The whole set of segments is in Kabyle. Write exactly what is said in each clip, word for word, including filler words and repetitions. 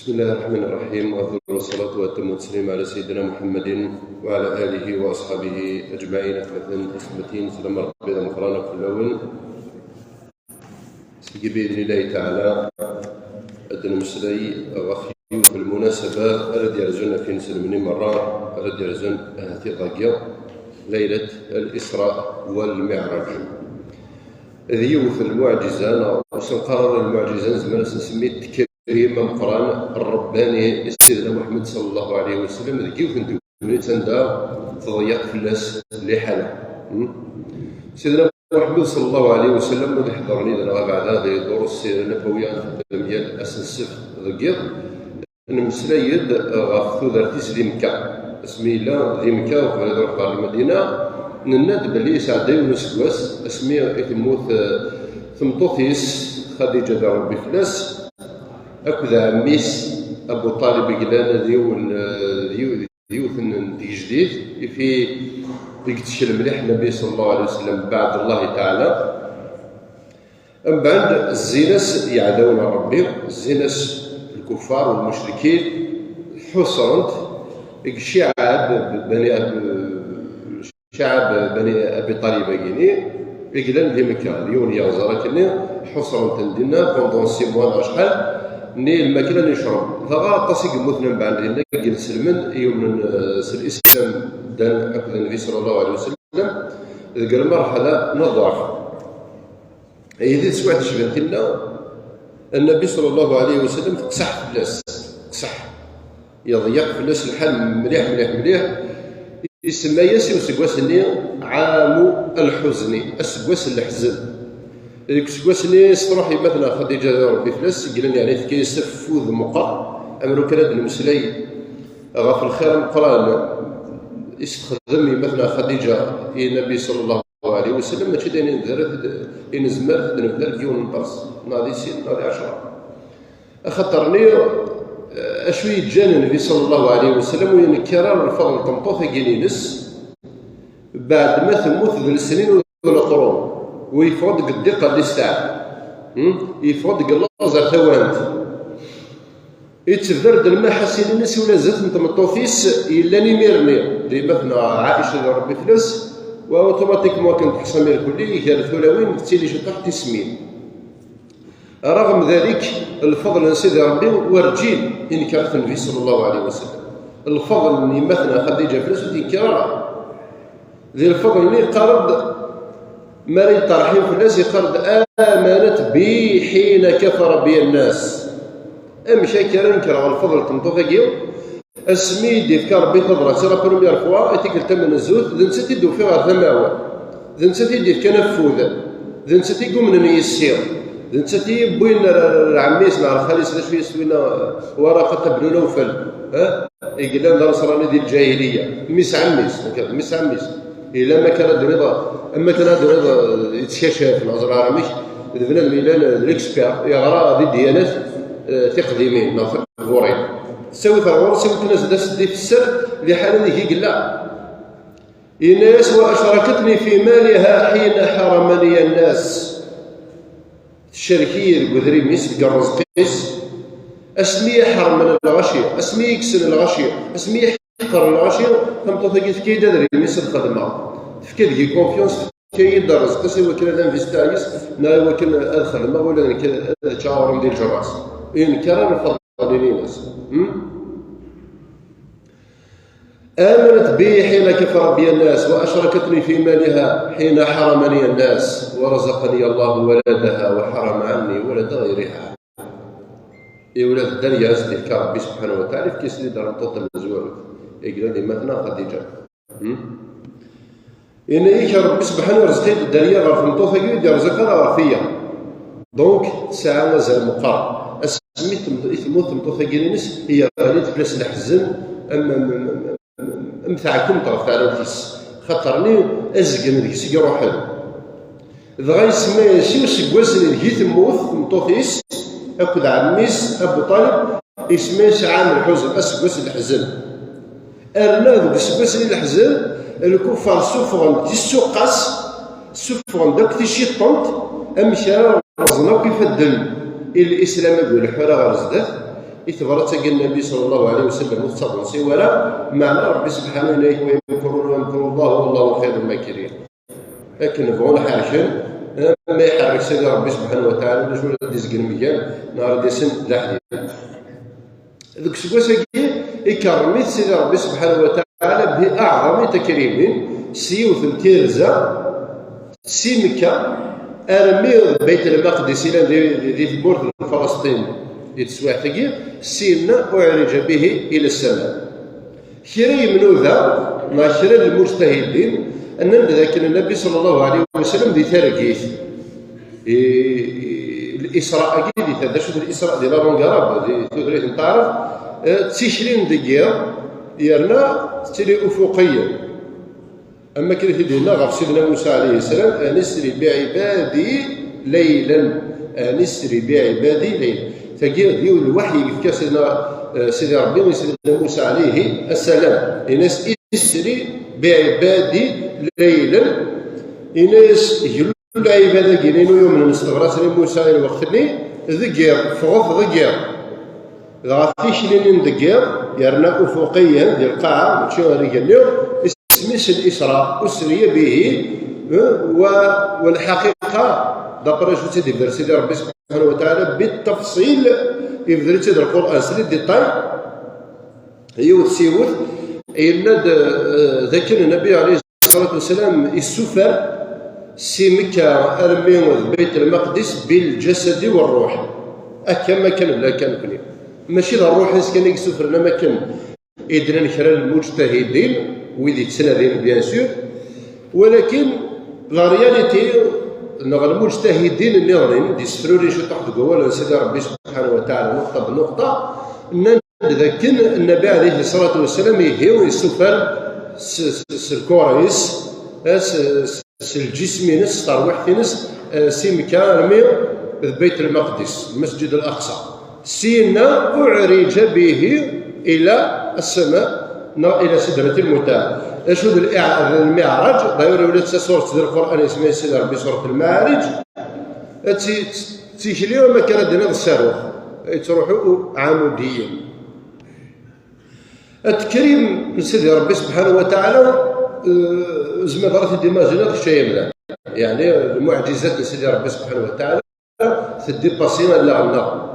بسم الله الرحمن الرحيم، وأفضل الصلاة وأتم التسليم على سيدنا محمد وعلى آله وأصحابه أجمعين. Atmaten, tisetmatin, sslam n Ṛebbi d ameqqran akk fell-awen. Seg-i, بإذن الله تعالى, ad d-nemmeslay ɣef yiwet n lmunasaba ara d-yerzun ɣef inselmen i merra, ara d-yerzun ahat iḍ-agi, ليلة الإسراء والمعراج. D yiwet n lmuɛǧiza, neɣ s nqarar lmuɛǧiza, nezmer ad s-nsemmi ddkrim ameqqran, rrebbani, i Sidna Muḥemmed صلى الله عليه وسلم, deg yiwet n tegnit anda tḍeyyeq fell-as liḥala. Hmm? Sidna Muḥemmed صلى الله عليه وسلم, ad iḥedṛen yid-neɣ abeɛda di durus sira nabawiya, nxeddem yal ass n ssebt deg yiḍ, nemmeslay-d ɣef tudert-is di Mekka. Asmi yella di Mekka, uqbel ad iruḥ ɣer Lmadina, nenna-d belli yesɛedda yiwen useggas asmi i temmut, eh, tmeṭṭut-is, Xadiǧa, d Ṛebbi fell-as, akked ɛemmi-s Abu Ṭalib, i yellan d yiwen, eh, d yiw-, d yiwet n, n tgejdit, ifi i yettkel mliḥ Nnbi صلى الله عليه وسلم, بعد الله تعالى. Mbeɛd, zzin-as yeɛdawen n Ṛebbi, zzin-as lkuffar u lmucrikin, ḥuṣren-t deg cciɛab bani Ab-, cciɛab bani Abi Ṭalib-agi-ni, i yellan di Mekka, d yiwen yeɣzer akkenni, ḥuṣren-ten dinna pendant six mois neɣ acḥal, ni lmakla ni ccrab. Dɣa aṭas i yemmuten mbeɛd dinna, i yenselmen, i yumnen, eh, s lislam, ddan akked Nnbi صلى الله عليه وسلم, deg lmerḥala n ḍḍeɛf. Aydi teswiɛt tecben tinna, Nnbi صلى الله عليه وسلم teqseḥ fell-as, teqseḥ. Yeḍyeq fell-as lḥal mliḥ, mliḥ, mliḥ. Isemma-yas i useggas-nni عام الحزن, aseggas n leḥzen. Deg useggas-nni s truḥ yemma-tneɣ Xadiǧa, d Ṛebbi fell-as, i yellan, yeɛni, tefka-yas afud meqqer, am lukan ad d-nemmeslay ɣef lxir ameqqran i s-texdem yemma-tneɣ Xadiǧa i Nnbi صلى الله عليه وسلم, mačči d ayen i nezmer ad, i nezmer ad d-nebder deg yiwen n ders, neɣ di sin, neɣ di ɛecṛa. Axaṭer-nni, eh, acu yeǧǧan Nnbi صلى الله عليه وسلم ur yenkeṛ ara lfeḍl n tmeṭṭut-agi ines, beɛd ma temmut d lesnin u d leqrun, u yeffeɣ-d deg ddiq n listeɛ, hmm? Yeffeɣ-d deg laẓ ar tawant. Yettebder-d lmaḥasin-ines ula zdat n tmeṭṭut-is yellan imir-nni, d yemma-tneɣ Ɛica, d Ṛebbi fell-as, wa, automatiquement akken teḥṣa mi lkulli, gar tulawin tettili ciṭuḥ tismin. Raɣem dalik, lfeḍl n Sidi Ṛebbi werǧin inker-it Nnbi صلى الله عليه وسلم. Lfeḍl n yemma-tneɣ Xadiǧa fell-as ur t-yenker ara. Di lfeḍl-nni yeqqar-d, mi ara yeṭṭerḥin fell-as, yeqqar-d: آمنت بي حين كفر بي الناس. Amek akka ara nekreɣ lfeḍl n tmeṭṭut-agi? Asmi i d-yefka Ṛebbi tabrat, la première fois, i tikkelt tamenzut, d nettat i d-ufiɣ ɣer tama-w. D nettat i d-yefkan afud. D nettat i yumnen yis-i. D nettat i yewwin ar, ar ɛemmi-s neɣ ar xali-s, d acu i s-twina, Waraqa tabnu Nawfal. Ha? I yellan d aneṣrani di lǧahiliya, mmi-s ɛemmi-s, nekk, mmi-s ɛemmi-s. Yella ma kan ad d-tiniḍ, ama kan ad d-tiniḍ, eh, yettkacaf, neɣ ẓriɣ amek, d bnadem yellan d l'expert, yeɣra di ddiyanat, eh, tiqdimin, neɣ tiqburin. Tettawi-t ɣer ɣur-s, iwakken ad as-d-ifesser liḥala deg i yella. Yenna-yas: وأشركتني في مالها حين حرمني الناس. Tcerrek-iyi deg udrim-is, deg rrezq-is, asmi i ḥermen lɣaci, asmi i kksen lɣaci, asmi i ḥeqren lɣaci, tameṭṭut-agi tefka-yi-d adrim-is ad xedmeɣ. Tefka deg-i confiance, tefka-yi-d rrezq-is i wakken ad investiɣ yis, neɣ i wakken ad xedmeɣ, ula d nekk ad ččeɣ aɣrum di lǧerra-s. Ur yenker ara lfeḍl-ines. Hmm? آمنت بي حين كفر بي الناس، وأشركتني في مالها حين حرمني الناس، ورزقني الله ولدها وحرم عني ولد غيرها. Iwlad Dderya, as-d-yefka Ṛebbi subḥanahu wa taɛala, yefka-yasen-id tameṭṭut tamezwarut. I yellan d yemma-tneɣ Xadiǧa. Hmm? Yenna-yak Ṛebbi subḥanahu, yerẓeq-iyi-d Dderya ɣer tmeṭṭut-agi, ur d-yerẓiq ara ɣer tiya. Donc, tesɛa azal meqqer. Asmi tem-, i temmut tmeṭṭut-agi-ines, yeɣli-d fell-as leḥzen, am, am, am, am, am taɛkemt ɣef teɛrurt-is. Xaṭer-nni azgen deg-s i iruḥen. Dɣa isemma-yas i useggas-nni deg i temmut tmeṭṭut-is akked ɛemmi-s Abu Ṭalib, isemma-yas ɛam lḥuzn, aseggas n leḥzen. Rna deg useggas-nni n leḥzen, lkuffar ssufɣen-d tissuqas, ssufɣen-d akk ticiṭṭent, amek ara rẓen akk ifadden i Lislam ad ileḥḥu ara ɣer zdat, i tebrat-agi n Nnbi ṣalla Llahu ɛalayhi wa sallam ur tettaḍensi wara, meɛna Ṛebbi subḥanahu yenna-ak: "Wa yamkuruna wa yamkuru Llahu wallahu xayrul makirin." Akken bɣun ḥerken, eh, ma iḥerrek Sidi Ṛebbi subḥanahu wa taɛala, ulac ur d-izgil mgal, neɣ ad d-yasen d aḥdid. Deg useggas-agi, ikerrem-it Sidi Ṛebbi subḥanahu wa taɛala bi aɛḍami takrimin, s yiwet n tirza, si Mekka armi d Bayt Lmaqdis, ilan di, di, di tmurt n Falasṭin di teswiɛt-agi, sinna uɛrija bihi ila ssama. Kra yemnuda, neɣ kra n lmujtahidin, nnan-d dakken Nnbi ṣalla Llahu ɛalayhi wa sallam di targit, i, i, L'Isra-agi, di ta-, d acu d L'Isra, di la langue arabe, di tutlayt n taɛrabt, eh, d tikli n deg yiḍ, yerna tettili ufuqiyya. Am wakken i t-id-yenna ɣef Sidna Musa ɛalayhi ssalam: "An isri bi ɛibadi laylan." "An isri bi ɛibadi laylan." Tagi d yiwen n lweḥy yefka Sidna, eh, Sidi Ṛebbi i Sidna Musa ɛalayhi ssalam. Yenna-as: "Isri bi ɛibadi laylan." Yenna-as: "Glu lɛibad-agi-inu yumnen s tebrat-nni n Musa i lweqt-nni, deg yiḍ, ffɣet deg yiḍ." Dɣa tikli-nni n deg yiḍ, yerna ufuqiyyan di lqaɛa, mačči ar igenni, isem-is L'Isra, usriya bihi, eh, wa, wa lḥaqiqa, d'après acu i d-ibder Sidi Ṛebbi subḥanahu wa taɛala, bitafṣil, ibder-itt-id Lqur'an s les détails, yiwet s yiwet, yenna-d, eh, dakken Nnbi ɛalayhi ṣṣalatu wassalam issufer si Mekka armi d Bayt Lmaqdis bil jasadi wa ṛṛuḥ. Akka am akken bla kan nekni. Mačči d ṛṛuḥ-is kan i yessufren am akken i d-nnan kra n lmujtahidin, wid yettnadin, bien sûr, walakin la réalité, neɣ lmujtahidin nniḍen, d-yessefruri ciṭuḥ deg wawal n Sidi Ṛebbi subḥanahu wa taɛala, nuqṭa bnuqṭa, nnan dakken Nnbi ɛalayhi ṣṣalatu wassalam, ihi, yessufar s, s, s lkura-is, s, s, s lǧism-ines, s terwiḥt-ines, eh, si Mekka armi d Bayt Lmaqdis, Lmasǧid Al-Aqsa. Sinna uɛrija bihi ila ssama, neɣ ila Sidratil Muntaha. Acu d l'iɛ-, d lmiɛraǧ? D'ailleurs, ula d tasuret di Lqur'an isem-is Sidi Ṛebbi Surat Lmaɛarij. Ad ti-, d tikli, ama kan ad d-tiniḍ ssaruɣ, yettruḥu ɛamudiyen. Atekrim n Sidi Ṛebbi subḥanahu wa taɛala, eh, ur zmireḍ ara ad t-id-imajiniḍ kečč ay amdan. Yeɛni, lmuɛǧizat n Sidi Ṛebbi subḥanahu wa taɛala teddipasi allaɣ-nneɣ.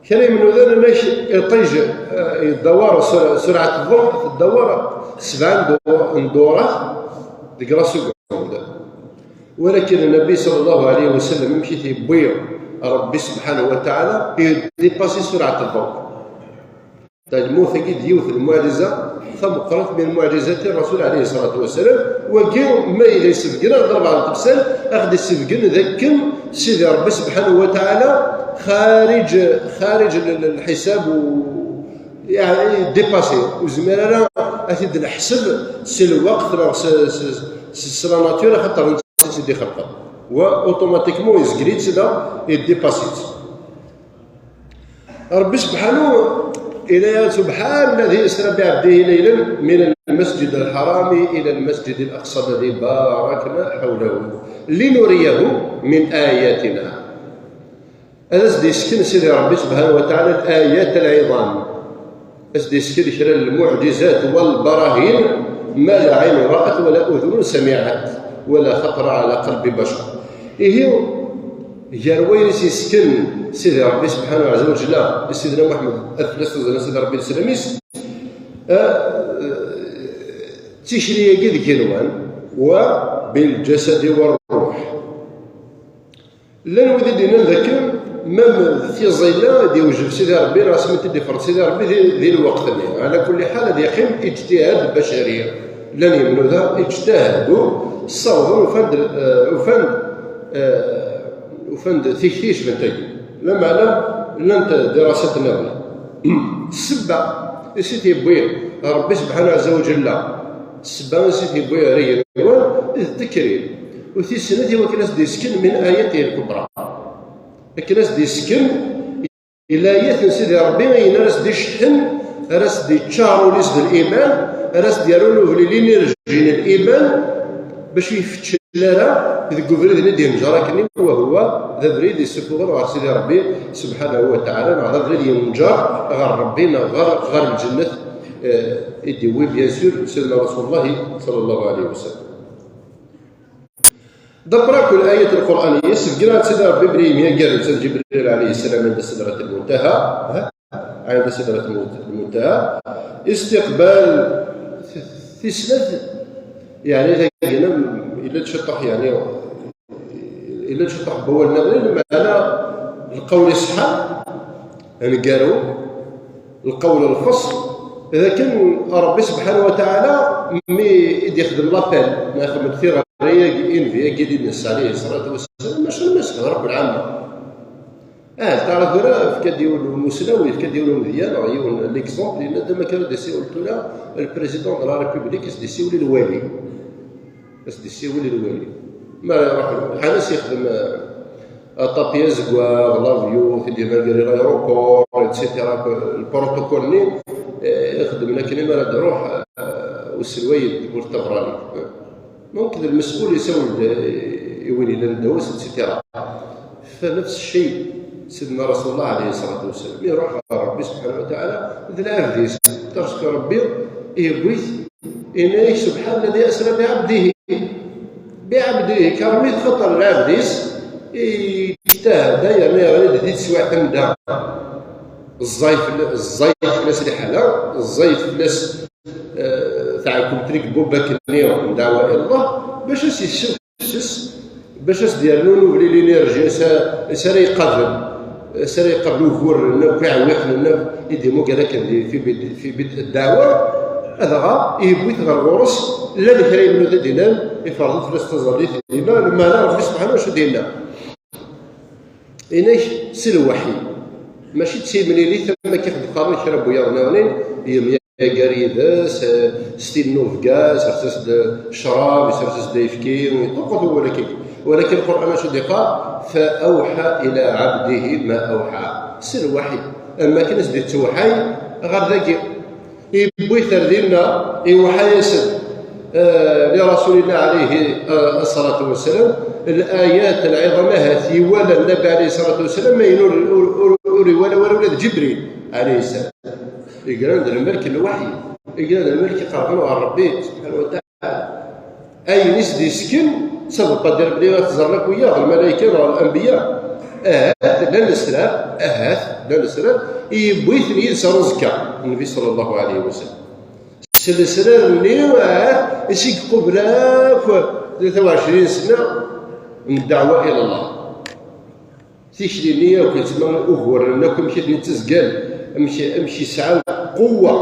Kra yemnudan, amek iṭij, eh, yeddawar sur-, surɛat ḍḍew, teddawar sebɛa n du-, n dduṛat deg la seconde. Walakin Nnbi ṣalla Llahu ɛalayhi wa sallam, amek i t-yewwi Ṛebbi subḥanahu wa taɛala, yeddipasi surɛat ḍḍew. Lmut-agi d yiwet n lmuɛjiza tameqqrant min muɛjizati Ṛṛasul ɛalayhi ṣṣalatu wassalam. Wagi, ma yella yessebgen-aɣ-d rebɛa n temsal, a ɣ-d-yessebgen d akken Sidi Ṛebbi subḥanahu wa taɛala xariǧ, xariǧ l-, l-, lḥisab u, yeɛni, dépassé. Ur zmir ara ad t-id-neḥseb s lweqt neɣ s, s, s, s la nature, axaṭer netta i tt-id-ixelqen. Wa, automatiquement, yezgel-itt neɣ yeddipassé-tt. Ṛebbi subḥanahu, ila, سبحان الذي أسرى بعبده ليلا من المسجد الحرام إلى المسجد الأقصى الذي باركنا حوله لنريه من آياتنا. Ad as-d-yessken Sidi Ṛebbi subḥanahu wa taɛala الآيات العظام. Ad as-d-yessken kra n lmuɛǧizat والبراهين ما لا عين رأت ولا أذن سمعت ولا خطر على قلب بشر. Ihi, gar wayen i s-yessken Sidi Ṛebbi subḥanahu ɛazza wa jalla i Sidna Muḥemmed, ad fell-as tuzzla Sidi Ṛebbi leslam-is, eh, d tikli-agi deg yigenwan, wa bil jasadi wa ṛṛuḥ. Llan wid i d-yennan dakken, même d tiẓilla i d-yewjeb Sidi Ṛebbi, neɣ asmi i d-ifreḍ Sidi Ṛebbi di, di lweqt-nni. Ɛla kulli ḥal, ad yeqqim ijtihad bacari. Llan yemnuda, ijtahadu, ssawḍen, ufan-d, eh, ufan-d, eh, ufan-d tikti yecban tagi. Lameɛna, llant dirasat nniḍen. Ssebba i s-it-yewwi Ṛebbi subḥanahu ɛazza wa jalla, ssebba i s-it-yewwi ar igenwan, d ttekri. U tis snat, i wakken ad s-d-yessken min ayatihi lkubra. Akken ad s-d-yessken i layat n Sidi Ṛebbi, ayen ara s-d-iceḥḥen, ara s-d-iččar ul-is d liman, ara s-d-yerrun ublil inerji n liman, bac yefččen ara deg ubrid-nni d-yenǧer akken, wa huwa d abrid yessufuɣen ɣer Sidi Ṛebbi subḥanahu wa taɛala, neɣ d abrid yenǧer ɣer Ṛebbi, neɣ ɣer, ɣer lǧennet, eh, i d-yewwi, bien sûr, Sidna Rasulullah sallallahu alayhi wa sallam. D'après l'ayat al-Qur'aniyya, sbeggen-aɣ-d Sidi Ṛebbi belli yemyager netta d Ǧibril alayhi ssalam ɛinda Sidrat al-Muntaha, ha? Ɛinda Sidrat al-Muntaha. Istiqbal tis snat, yeɛni, tagi, yella-d ciṭuḥ, yeɛni, yella-d ciṭuḥ n wawal-nniḍen, lmeɛna lqawl iṣeḥḥan, aneggaru, lqawl lfeṣl, d akken Ṛebbi subḥanahu wa taɛala mi i d-ixdem l'appel, ma ixdem-d tiɣri-agi, invi-agi, d-ines alayhi ṣṣalatu wassalam, mačči ma yesxedmeḍ akk lɛamma. Ah, taɛra tura, yefka-d yiwen n umuslaw, yefka-d yiwen n umedya, neɣ yiwen n l'exemple, yenna-d, ma kan ad d-isiwel tura, le président de la République, ad s-d-isiwel i lwali. Ad s-d-isiwel i lwali. Mi ara iruḥ, ḥal as yexdem, eh, aṭapi azeggaɣ, l'avion, tiddi ma gar l'aéroport, et cetera, le protocole-nni, eh, ixdem akken mi ara d-iruḥ, eh, uselway n tmurt taberranit. Donc, d lmesqul yessawel-d, eh, i win yellan ddaw-s, et cetera. Fa nefs cci, Sidna Rasulullah alayhi ṣṣalatu wassalam iruḥ ɣer Ṛebbi subḥanahu wa taɛala d lɛebd-is, parce que Ṛebbi yewwi-t, yenna-yak: سبحان الذي أسرى بعبده. بعبده, car mi txaṭer lɛebd-is, yettahda, yerna yeɣli-d di teswiɛt anda ẓẓay fell-, ẓẓay fell-as liḥala, ẓẓay fell-as, eh, taɛkemt n lbubb akkenni n ddeɛwa i Allah, bac as-yessefses, bac as-d-yernu nubli l'énergie, as-, as ara iqabel, as ara iqabel uguren akk iɛewwiqen akk i d-imuger akken di, fi bid-, fi bid ddeɛwa, adɣa yewwi-t ɣer ɣur-s, llan kra n yemnuda d-inan, iferḍ fell-as taẓallit dinna, lmeɛna Ṛebbi subḥanahu acu d-yenna. Inek s lweḥyi. Mačči d timlilit am akken i ɣ-d-qqaren kra n wiyaḍ nniḍen, yemyager yid-s, eh, s tin n ubga, isers-as-d ccrab, isers-as-d ayefki, iṭuqqet wawal-agi. Walakin Lqur'an acu d-iqqar? فأوحى إلى عبده ما أوحى. S lweḥyi. Am akken as-d-ittewḥay ɣer dagi. Yewwi-t ar dinna, iwḥa-yasen, eh, li Rasulillah alayhi, eh, ṣṣalatu wassalam, l-ayat lɛiḍam ahat iwala Nnabi alayhi ṣṣalatu wassalam, ayen ur, ur, ur, ur iwala wala ula d Ǧibril alayhi ssalam. Igran d lmelk n lweḥyi, igran d lmelk iqerben ɣer Ṛebbi subḥanahu wa taɛala. Ayen i s-d-yesken, ça veut pas dire belli ad t-ẓren akk wiyaḍ, lmalayka neɣ lanbiya. Ahat, llan lesrar, ahat, llan lesrar, yewwi-ten yid-s ar uẓekka, Nnbi ṣalla Llahu ɛalayhi wa sallam. S lesrar-nni, ahat, i s-iqubel akk tlata u ɛecrin sna n ddeɛwa ila Allah. Tikli-nni akk, yettma uguren akk, amek i ten-ittazgal, amek, amek yesɛa lquwwa,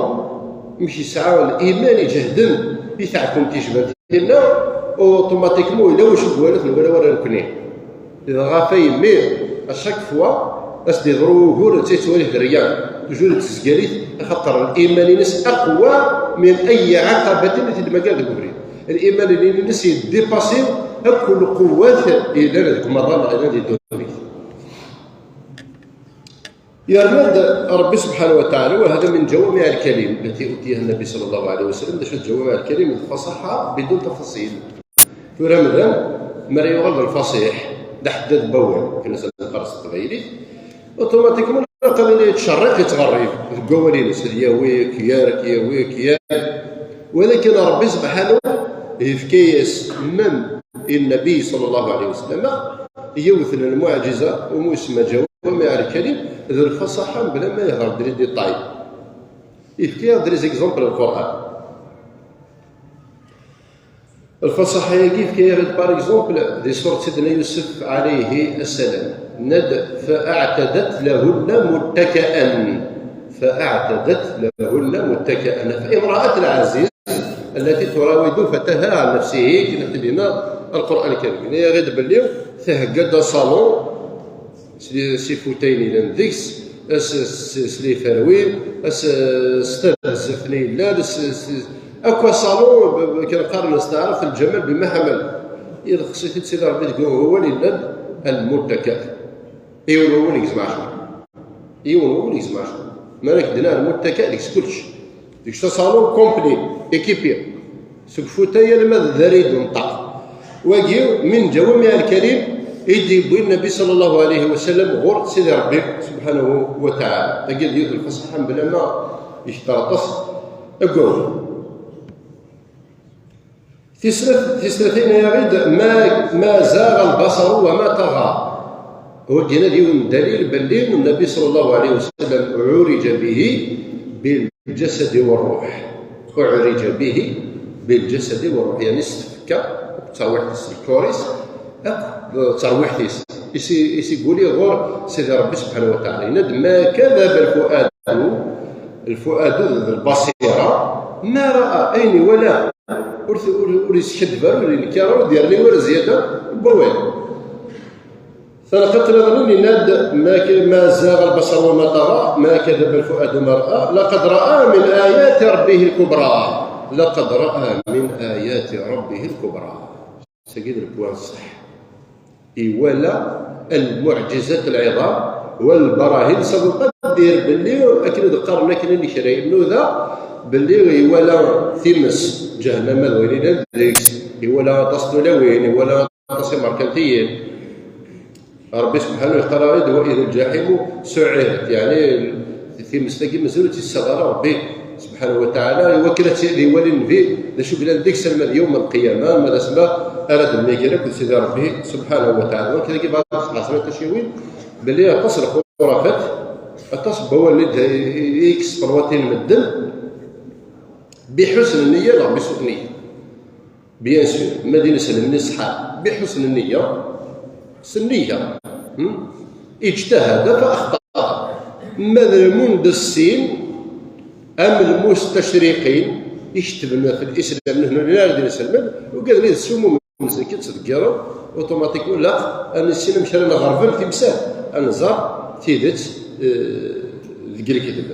amek yesɛa liman iǧehden i taɛkumt yecban tinna, otomatikman yella wacu deg wala tenwala wara nekni. Dɣa ɣef ayemmi, à chaque fois, as-d-iḍru wugur, netta yettwali-t d rrya, toujours yettezgal-it, axaṭer liman-ines aqwa min ay ɛaqabatin i t-id-magar deg ubrid. Liman-ines yeddipasi akk lquwwat yellan deg umaḍal neɣ yellan di ddunit. Yerna-d Ṛebbi subḥanahu wa taɛala, وهذا من جوامع الكلم التي أوتيها النبي صلى الله عليه وسلم, d acu d جوامع الكلم؟ Lfaṣaḥa بدون تفاصيل. Tura amdan, mi ara yuɣal d lfaṣiḥ, d aḥeddad n wawal, akken ad s-neqqar s teqbaylit, otomatikman ilaq ad yili yettcerriq, yettɣerrib deg wawal-ines, ad yawi akk-, yerk, yawi akk-, yerk. Walakin Ṛebbi subḥanahu yefka-yas même i Nnbi ṣalla Llahu ɛalayhi wa sallam yiwet n lmuɛǧiza, umi yusemma جوامع الكلم, d lfaṣaḥa mebla ma yehder-d les détails. Yefka-yaɣ-d les exemples n Lqur'an. Lfaṣaḥa-agi yefka-yaɣ-d, par exemple, di surat Sidna Yusef ɛalayhi ssalam, yenna-d: فأعتدت لهن متكئا. فأعتدت لهن متكئا. فامرأة العزيز التي تراود فتاها عن نفسه, akken i ɣ-t-id-yenna Lqur'an Lkarim. Yenna-yaɣ-d belli thegga-d asalun s, s ifutayen yellan deg-s, s, s, s les fauteuils, s, s tazzaft-nni yellan, s, s, akk asalun, b-, b-, akken qqaren s taɛrabt, الجمال بما حمل. Yelxes-it-id Sidi Ṛebbi deg wawal yellan المتكئ. Yiwen wawal yegzem ɛecṛa. Yiwen wawal yegzem ɛecṛa. Mi ara k-d-nniɣ المتكئ, deg-s kullec. Deg-s asalun complet, équipé. Seg ufutay alma d darid n ṭṭaq. Wagi min ǧawamiɛ lkalim i d-yewwi Nnabi ṣalla Llahu ɛalayhi wa sallam ɣur Sidi Ṛebbi subḥanahu wa taɛala. Tagi d yiwet n lfeṣṣaḥa mebla ma yekter aṭas deg wawal. Tis tlat-, tis tlatin ay aɣ-id, ma, ma zaɣa lbaṣaru wa ma taɣa. Wagi d yiwen n dalil belli Nnabi ṣalla Llahu ɛalayhi wa sallam uɛurija bihi bil jasadi wa ṛṛuḥ. Uɛurija bihi bil jasadi wa ṛṛuḥ. Yeɛni s tfekka, akked terwiḥt-is, lkor-is, akked terwiḥt-is. I s-, i s-iguli ɣur Sidi Ṛebbi subḥanahu wa taɛala. Yenna-d, ma kadaba lfuadu, lfuadu d lbaṣira, ma ra'a, ayen iwala, ur t-, ur, ur yeskaddeb ara, ur yenkeṛ ara, ur d-yerni ara zzyada n wawal. Taneqqiṭ nniḍen yenna-d, ma k-, ma zaɣa lbaṣar wa ma taɣa, ma kadaba lfuadu ma ra'a, laqad ra'a min ayati ṛebbihi lkubra. Laqad ra'a min ayati ṛebbihi lkubra. Tagi d lpwan ṣṣeḥ. Iwala lmuɛǧizat lɛiḍam, wa lbarahin, sabu qaddir belli akken i d-qqaren akken i kra n yinuda, belli iwala times, ǧahennama d wayen yellan deg-s, iwala aṭas n tulawin, iwala aṭas imerkantiyen. Ṛebbi subḥanahu yeqqar-aɣ-id, wa idha lǧaḥimu suɛirat, yeɛni times-agi mazal ur tt-yessaɣ ara Ṛebbi subḥanahu wa taɛala, i wakken ad tt-, ad iwali nnbi d acu yellan deg-s alma d yawm lqiyama, ma d asma ara d-nniger akked Sidi Ṛebbi subḥanahu wa taɛala. Wakken-agi bɣiɣ ad sqeɛṣer tiṭṭawin belli aṭas n lxurafat, aṭas n wawalen i d-, i, i yekkes ṭerwatin n medden, biḥusn nniya neɣ bisuq nniya. Bien sûr, ma d ineslem-nni ṣṣḥa, biḥusn nniya, s nniya, hmm? Ijtahada fa axṭa. Ma d lmundessin, am lmustacriqin, iketben f lislam, nehnu ur nelli ara d ineslmen, ugaden ad ssummum-nsen akka ttdeggiren, automatiquement, ilaq ad nissin amek ara nɣerbel timsal, ad nẓer tidet, eh, deg lekdeb.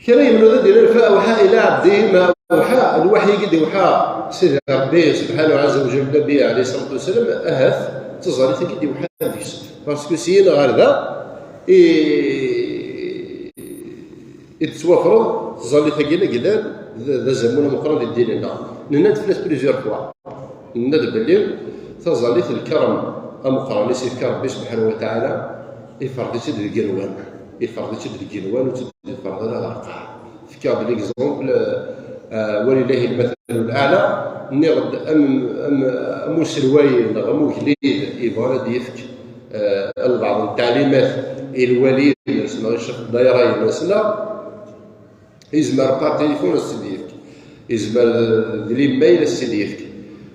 Kra n yinuda d-yennan, fa awḥa ila ɛebdihi ma awḥa, lwaḥy-agi d-iwḥa Sidi Ṛebbi subḥanahu ɛazza wa jalla, Nnabi ɛalayhi ṣṣalatu wa ssalam, ahat d taẓallit-agi d-iwḥa deg-s. Parce que syin ɣer da i, i d-tettwafreḍ tẓallit-agi n yellan d, d azamul ameqqran di ddin-nneɣ. Nenna-d fell-as plusieurs fois. Nenna-d belli taẓallit d lkerm ameqqran i s-yefka Ṛebbi subḥanahu wa taɛala, iferḍ-itt-id deg yigenwan. Iferḍ-itt-id deg yigenwan, ur tt-id-iferḍ ara ɣer lqaɛa. Fkiɣ-d l'exemple, euh, walillahi lmathalu l-aɛla, nniɣ-d am, am, am uselway neɣ am ugellid yebɣan ad d-yefk, euh, lbaɛḍ n ttaɛlimat i lwali-ines neɣ i ccix n ddayra-ines, neɣ yezmer par téléphone ad s-tt-id-yefk, yezmer d, d l'email ad s-tt-id-yefk.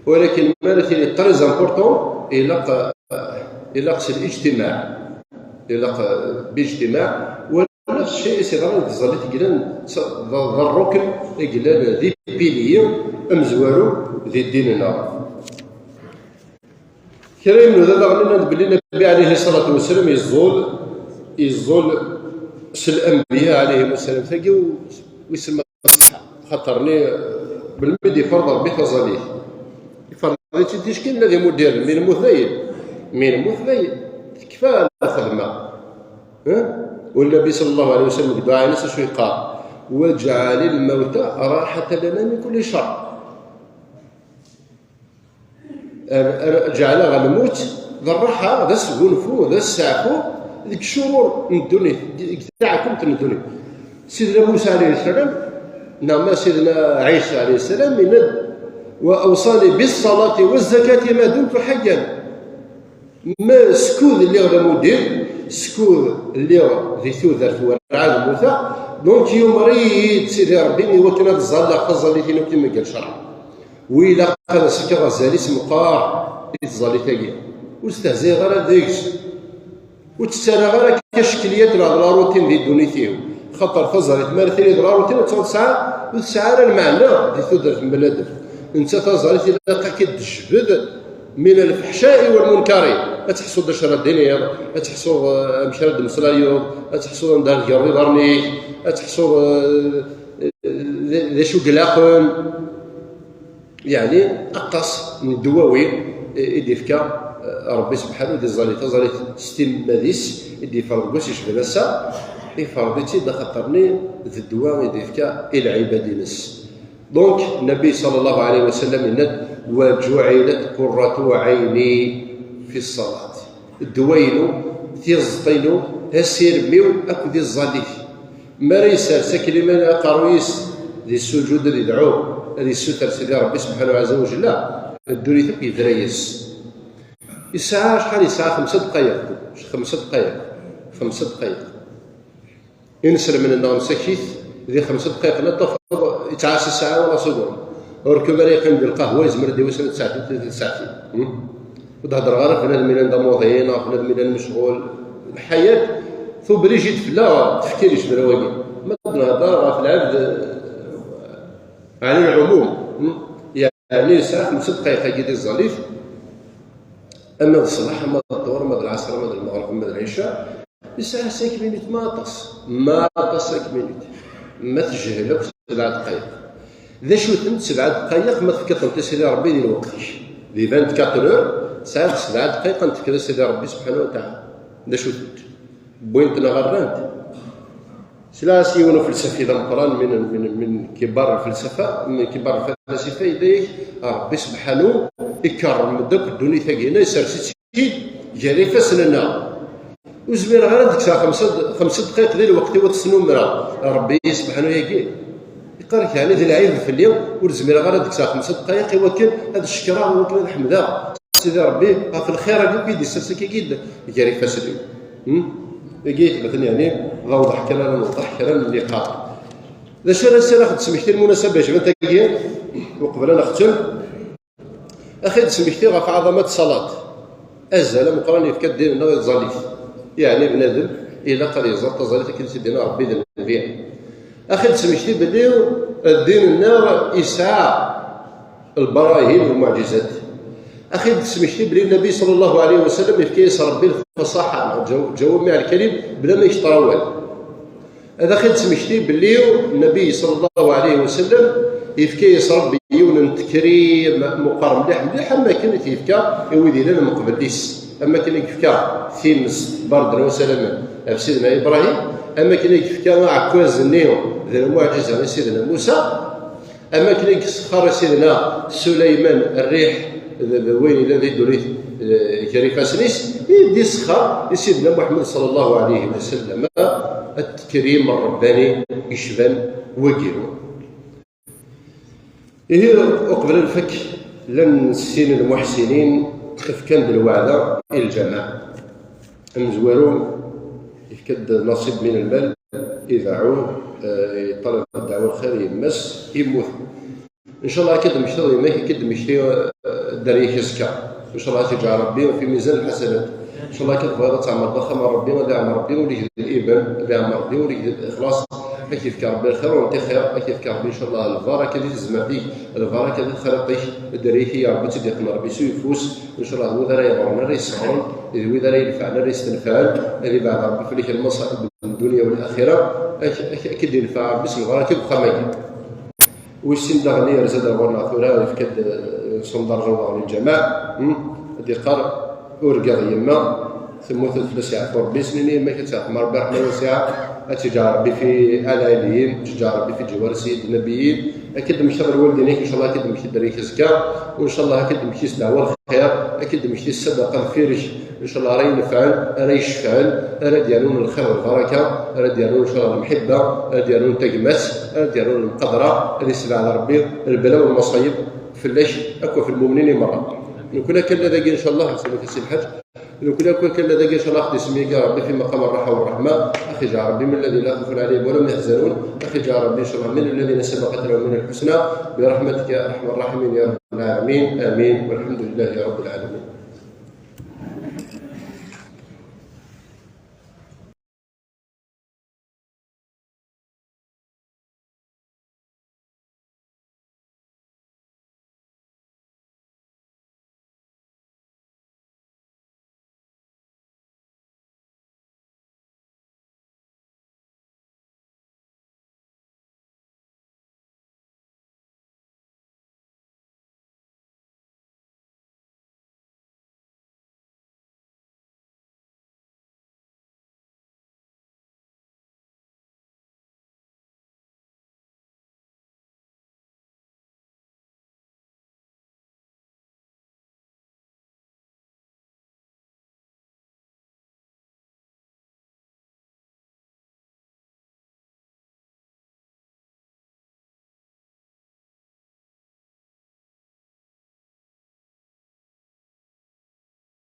Walakin ma ara tili très important, ilaq, ilaq s lijtimaɛ. Ilaq, euh, bijtimaɛ. Wa nefs cci i s-yeḍran d tẓallit i yellan d, d, d rrukn i yellan d ipilyi amezwaru di ddin-nneɣ. Kra n yinuda daɣen nnan-d belli Nnbi ɛalayhi ṣṣalatu wa ssalam yeẓẓul, yeẓẓul s lanbiya ɛalayhim ssalam. Tagi u-, wissen ma ṣṣeḥ, xaṭer-nni, melmi d-iferḍ Ṛebbi taẓallit? Iferḍ-itt-id ticki nna d imuddiren, mi nemmut dayen. Mi nemmut dayen, tekfa lxedma. Eh? U Nnbi ṣalla Llahu ɛalayhi wa sallam deg dduɛa-ines acu yeqqar? Wajɛal lmawta raḥatan lana min kulli ccerr. Ar, ar, ǧeɛleɣ lmut d rraḥa, d asgunfu, d asteɛfu deg ccurur n ddunit, deg taɛkemt n ddunit. Sidna Musa ɛalayhi ssalam, neɣ ma Sidna Ɛisa ɛalayhi ssalam, yenna-d, wa awṣani bis ṣṣalati wa zzakati ma dumtu ḥayyan. Ma skud lliɣ d amuddir, skud lliɣ di tudert werɛad mmuteɣ, donc yumer-iyi-d Sidi Ṛebbi i wakken ad ẓẓalleɣ taẓallit-inu akken ma yella ccreɛ. Wi ilaq ad as-fkeɣ azal-is meqqar i tẓallit-agi. Ur stehzayeɣ ara deg-s. Ur tt-ttarraɣ ara akka ccekliyat neɣ d la routine di ddunit-iw. Xaṭer taẓallit, mi ara tili d la routine, ur tesɛi, ur tesɛi ara lmeɛna di tudert n bnadem. Netta taẓallit ilaq ad k-id-tejbed min lfeḥca'i wal munkari. Ad teḥṣuḍ d acu ara d-tiniḍ, ad teḥṣuḍ, eh, amek ara d-temmeslayeḍ, ad teḥṣuḍ anda ara tgerreḍ iḍarren-ik, ad teḥṣuḍ, eh, d, d acu i ilaqen. Yeɛni, aṭas n ddwawi i d-ifka, eh, Ṛebbi subḥanahu di tẓallit. Taẓallit s timmad-is i d-ifreḍ deg wass icebḥen ass-a, ifreḍ-itt-id axaṭer-nni d ddwa i d-ifka i lɛibad-ines. Donc, Nabi sallallahu alayhi wa sallam yenna-d: "Wa ju'ilat qurratu ayni fi salat." Ddwa-inu, tiẓeṭ-inu, asirem-iw akked iẓẓan-ik. Mi ara yessers akliman aqerruy-is di sujud ad idɛu, ad yessuter Sidi Ṛebbi subḥanahu ɛazza wa jalla, ddunit akk yebra-yas. Yesɛa acḥal? Yesɛa xemsa dqayeq. Xemsa dqayeq. Xemsa dqayeq. Inselmen-nneɣ msakit di xemsa dqayeq, la tafeḍ yettɛassa ssaɛa wala seconde. Ur kem ara yeqqim di lqahwa, yezmer ad d-iwis ad tesɛeddi tlata ssaɛtin. Hmm? Ur d-heddreɣ ara ɣef bnadem yellan d amuḍin, ɣef bnadem yellan mecɣul. Lḥayat tubrij-d fell-aɣ tefkir icebra-wagi. Ma d-nehder ɣef lɛebd, ɛni lɛumum. Hmm? Yeɛni yesɛa xemsa dqayeq-agi di ẓẓalif, ama d ṣṣbeḥ, ama d ṭṭur, ama d lɛaṣer, ama d lmeɣreb, ama d lɛica, yesɛa cinq minutes, ma aṭas, ma aṭas cinq minutes. Ma tejhel akk sebɛa dqayeq. D acu-tent sebɛa dqayeq ma tefkiḍ-tent i Sidi Ṛebbi di lweqt-ik? Di vingt-quatre heures, tesɛiḍ sebɛa dqayeq ad n-tefkiḍ i Sidi Ṛebbi subḥanahu wa taɛala. D acu-tent? Wwint neɣ rrant? Sla-as yiwen ufelsafi d ameqqran min, min, min kibar lfelsafa, min kibar lfalasifa, yella yak Ṛebbi subḥanu ikerrem-d akk ddunit-agi-nni, isers-itt-id gar ifassen-nneɣ. Ur zmireɣ ara ad kkseɣ xemsa, xemsa dqayeq di lweqt-iw ad tesnumreɣ Ṛebbi subḥanu-agi. Iqqar-ak, yeɛni d lɛib fell-i, ur zmireɣ ara ad kkseɣ xemsa dqayeq i wakken ad cekkreɣ, i wakken ad ḥemdeɣ Sidi Ṛebbi ɣef lxir-agi akk i d-issers akka-agi-d gar ifassen-iw. Hmm? Agi yettbeten, yeɛni, d awḍeḥ kan ara newḍeḥ kra n liqaṭ. D acu ara s-, ara ɣ-d-smektin lmunasaba jbant-agi, uqbel ad nextem? Ad ɣ-d-smektiɣ ɣef ɛaḍamat ṣṣalat. Azal ameqqran yefka ddin-nneɣ i tẓallit. Yeɛni bnadem ilaq ad yeẓer taẓallit akken i s-d-yenna Ṛebbi d Nnbi. Ad ɣ-d-smekti belli ddin-nneɣ yesɛa lbarahin d lmuɛǧizat. Ad ɣ-d-smekti belli Nnbi ṣalla Llahu ɛalayhi wa sallam yefka-yas Ṛebbi lfaṣaḥa, neɣ jaw-, jawamiɛ lkalim, bla ma yecṭer awal. Ad ɣ-d-smekti belli Nnbi ṣalla Llahu ɛalayhi wa sallam yefka-yas Ṛebbi yiwen n tekrim meqqer mliḥ mliḥ, am wakken i t-yefka i wid yellan mqbel-is, am wakken i yefka times, bardan wa salaman, ɣef Sidna Ibṛahim, am wakken i yefka aɛekkaz-nni d lmuɛǧiza i Sidna Musa, am wakken i yessexxer i Sidna Sulayman rriḥ d, d wayen yellan di ddunit, eh, gar ifassen-is, i d-yessexxer i Sidna Muḥemmed ṣalla Llahu ɛalayhi wa sallam, at-tekrim ṛṛebbani yecban wagi. Ihi, uqbel ad nfak, llan sin n lmuḥsinin fkan-d lweɛda i lǧameɛ. Amezwaru yefka-d naṣib min lmal, ideɛɛu, eh, yeṭṭalab ddeɛwa lxir i yemma-s, yemmut. Ncallah akka d-temmektiḍ yemma-k, akka d-temmekti, eh, dderya-k azekka. Ncallah ad t-yeǧɛel Ṛebbi fi mizan lḥasanat. Ncallah akka tebɣiḍ ad tɛemreḍ axxam n Ṛebbi, ad iɛmer Ṛebbi ul-ik d liban, ad iɛmer Ṛebbi ul-ik d lixlaṣ. Ad k-yefk Ṛebbi lxir ur nti xir, ad k-yefk Ṛebbi ncallah lbaraka di tezmert-ik, lbaraka di texriṭ-ik, dderya-k i Ṛebbi ad tt-id-iqqen Ṛebbi s uyeffus. Ncallah d wid ara yeɣren ara yesseɣren, d wid ara yenfɛen ara yestenfɛen, ad ibeɛd Ṛebbi fell-ak lmaṣaib n ddunya u laxira, ad k-, ad k-, ad k-id-yenfeɛ Ṛebbi s lbaraka deg uxxam-agi. Wis sin daɣen yerza-d ar ɣur-neɣ tura, yefka-d, eh, ṣṣendarǧ n uḍar n lǧameɛ, hmm? Ad d-iqqar, urgaɣ yemma, temmut ad fell-as yeɛfu Rebbi, s-nini yemma-k ad tt-yerḥem Rebbi ṛeḥma wasiɛa, ad tt-yeǧɛel Rebbi fi ɛla ɛliyin, ad tt-yeǧɛel Rebbi fi ǧiwar Sayyid Nnabiyyin, ad k-id-mmektiɣ lwaldin-ik, ncallah ad k-id-mmekti dderya-k azekka, u ncallah ad k-id-mmekti s ddeɛwa lxir, ad k-id-mmekti s ssadaqa deffir-k, ncallah ara yenfɛen, ara yecfɛen, ara d-yernun lxir d lbaraka, ara d-yernun ncallah lemḥibba, ara d-yernun tagmat, ara d-yernun lemqadra, ad yessebɛed Rebbi lbala u lmaṣayeb fell-ak akk ɣef lmumnin i merra. Nekkni akka nella dagi ncallah, ḥsanu-k a Si Lḥaǧ, nekkni akka nella dagi ncallah, ad ɣ-d-isemmik Rebbi fi maqam rraḥa u rreḥma, ad ɣ-yeǧɛel Rebbi من الذين لا خوف عليهم ولا هم يحزنون, ad ɣ-yeǧɛel Rebbi ncallah من الذين سبقت لهم منهم الحسنى برحمتك يا أرحم الراحمين يا رب العالمين. آمين. والحمد لله رب العالمين.